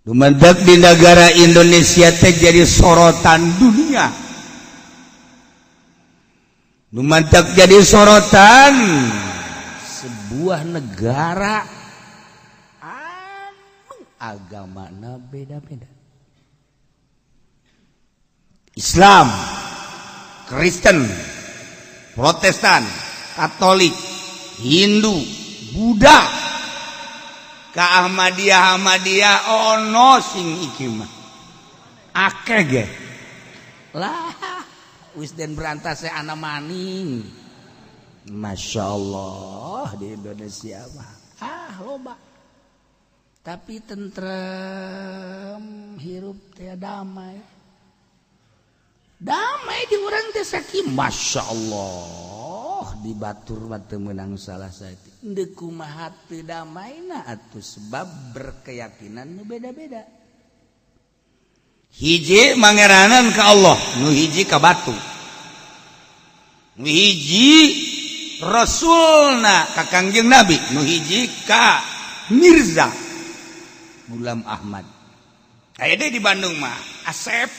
Dumadak di negara Indonesia teh jadi sorotan dunia. Dumadak jadi sorotan sebuah negara anu agamana beda-beda. Islam, Kristen, Protestan, Katolik, Hindu, Buddha, ka Ahmadiyah Ahmadiyah ono sing iki mah akeh ge lah wis den berantas ana maning. Masya Allah di Indonesia mah ah loba tapi tentrem hirup teh damai damai di urang teh sakieu. Masya Allah di batur mah teu meunang salah saeutik deuk kumaha teu damaina atuh sebab berkeyakinan nu beda-beda. Hiji mangeranan ka Allah, nu hiji ka batu, nu hiji rasulna ka Kangjeng Nabi, nu hiji ka Mirza Ghulam Ahmad. Aya deui di Bandung mah Asep.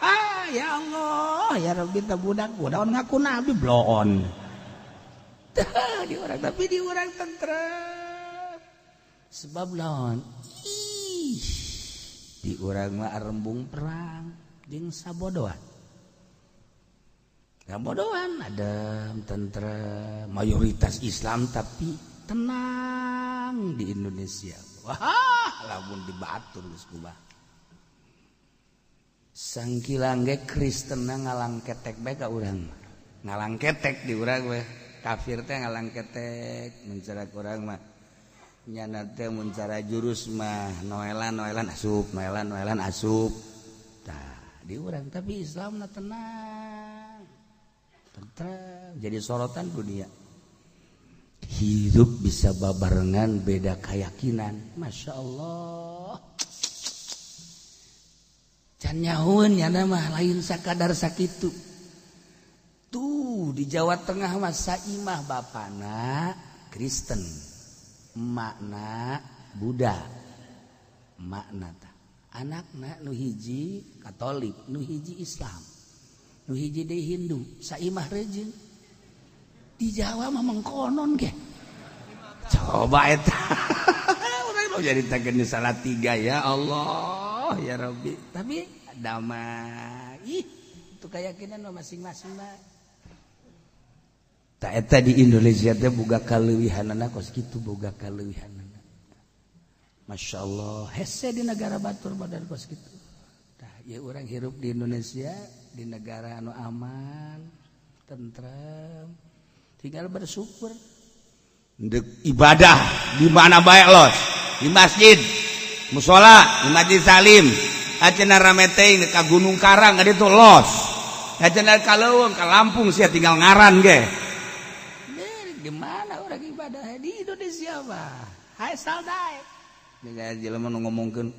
Ah, ya Allah, ya Rabbi teh budak budak ngaku nabi bloon. Di urang tapi di urang tentrem. Sebab lawan ih di urang mah arembung perang jeung sabodoan. Sabodoan adem tentrem mayoritas Islam tapi tenang di Indonesia. Wah, lamun dibatur geus kumaha. Sangkilang ge Kristenna ngalang ketek bae ka urang. Ngalang ketek di urang we. Kafir teh ngalang ketek mun cara urang mah. Nyana teh mun cara jurus mah noelan noelan asup, noelan noelan asup. Tah, di urang tapi Islamna tenang. Tentrem jadi sorotan dunia. Hidup bisa babarengan beda keyakinan. Masya Allah. Can nyahueun nyana mah lain sakadar sakitu. Tuh di Jawa Tengah mah saimah bapana Kristen, emakna Buddha, emakna tah. Anakna nu hiji Katolik, nu hiji Islam, nu hiji deui Hindu, saimah rejeung. Di Jawa mah mengkonon ge. Coba eta. Urang mau jadi takeun salah tiga ya Allah ya Rabbi. Tapi damai. Ih, itu keyakinan masing-masing mah. Tak eta di Indonesia teh boga kaleuwihanana kos kitu boga kaleuwihanana. Masya Allah, hese di negara batur badan kos kitu. Tah, ya urang hirup di Indonesia di negara anu aman, tentrem, tinggal bersyukur. Ndek ibadah di mana bae los, di masjid, musola, di Majlis Salim, acenah rame teh ka Gunung Karang ka ditu los. Acenah ka leuweung ka Lampung sia tinggal ngaran ge. Di mana orang ibadah di Indonesia mah? Hai saldai. Dengan jelema nu ngomongkeun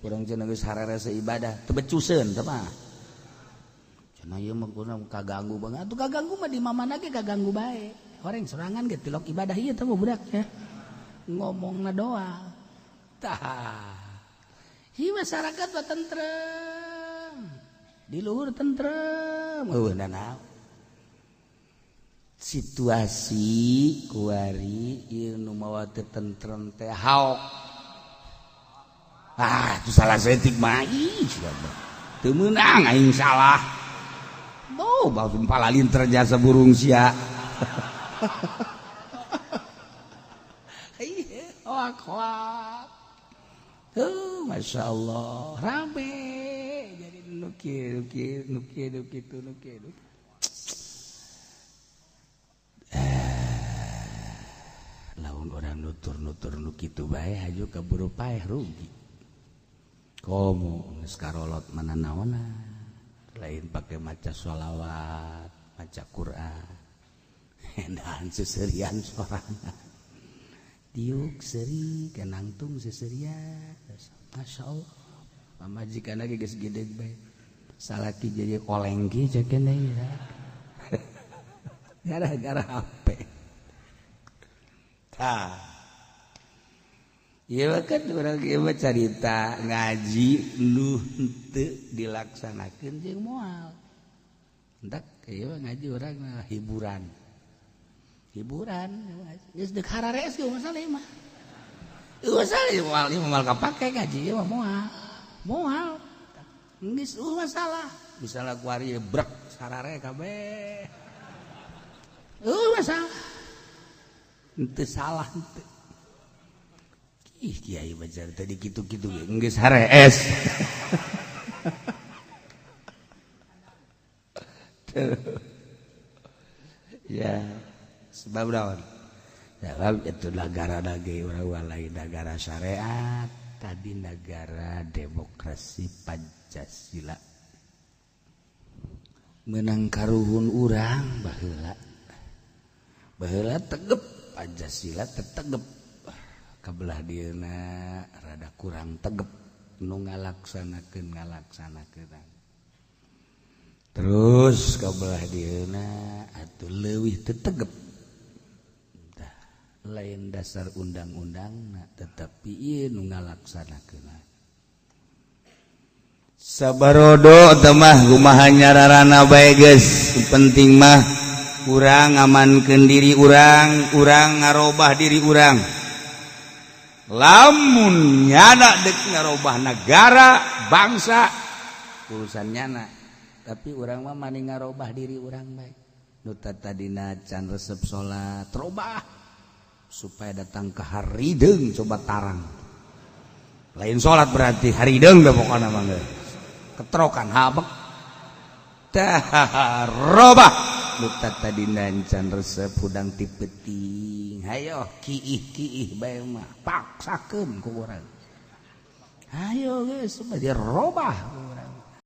urang cenah geus hararese ibadah, teu becuseun teh mah. Cenah ieu mah kurang kaganggu banget. Atuh kaganggu mah di mamana ge kaganggu bae. Horeng sorangan ge tilok ibadah ieu teh mah budak ya. Ngomongna doang. Tah. Hi masyarakat mah tentrem. Di luhur tentrem. Eueuh nanaon. Situasi kuari ieu nu mawa teu tentrem teh haok. Ah, itu salah setik mah ih teu meunang aing salah. Boh, bau palalin terjasa burung sia. Hoak hoak. Tuh, Masya Allah, rame. Jadi nu kieu nu kieu nu kieu nu kitu nu kieu. Lamun orang nutur-nutur nu kitu bae haju kaburu paeh rugi. Komo geus karolot mana naonna. Lain pake maca sholawat, maca Quran. Endahan seserian sorangan. Diuk seri kenangtung seserian. Masya Allah. Pamajikan lagi geus gede bae. Salaki jadi oleng ge cekene ya. Gara-gara HP. Tah. Ieu kan urang ieu mah carita ngaji nu henteu dilaksanakeun jeung moal. Entak ieu ngaji urang hiburan. Hiburan geus deuk hararees ge masalah ieu mah. Eueuh masalah ieu moal ieu moal kapake ngaji ieu mah moal. Moal. Geus eueuh masalah. Misalnya kuari brek sarare kabeh. Eueuh masalah. Henteu salah henteu. Ih kiai bacar tadi gitu-gitu geus harees. Ya, sebab naon? Sebab itu negara lagi urang lain negara syariat, tadi negara demokrasi Pancasila. Menang karuhun urang baheula. Baheula tegep Pancasila tetegep. Kabelah dieuna rada kurang tegep nu ngalaksanakeun terus kabelah dieuna atuh leuwih teu tegep. Tah lain dasar undang-undangna tetapi ieu nu ngalaksanakeun. Sabarodo teh mah kumaha nyararana bae geus, penting mah urang ngamankeun diri urang, urang ngarobah diri urang. Lamun nyana dek ngarobah negara bangsa urusan nyana, tapi urang mah mani ngarobah diri urang bae. Nu tadina can resep salat robah supaya datang ke harideung coba tarang. Lain salat berarti harideung da pokona mah geus. Ketrokan habek. Tah robah nu tadina can resep hudang ti peuting. Hayo kiih-kiih bae mah paksakeun ku urang. Hayo geus dirobah.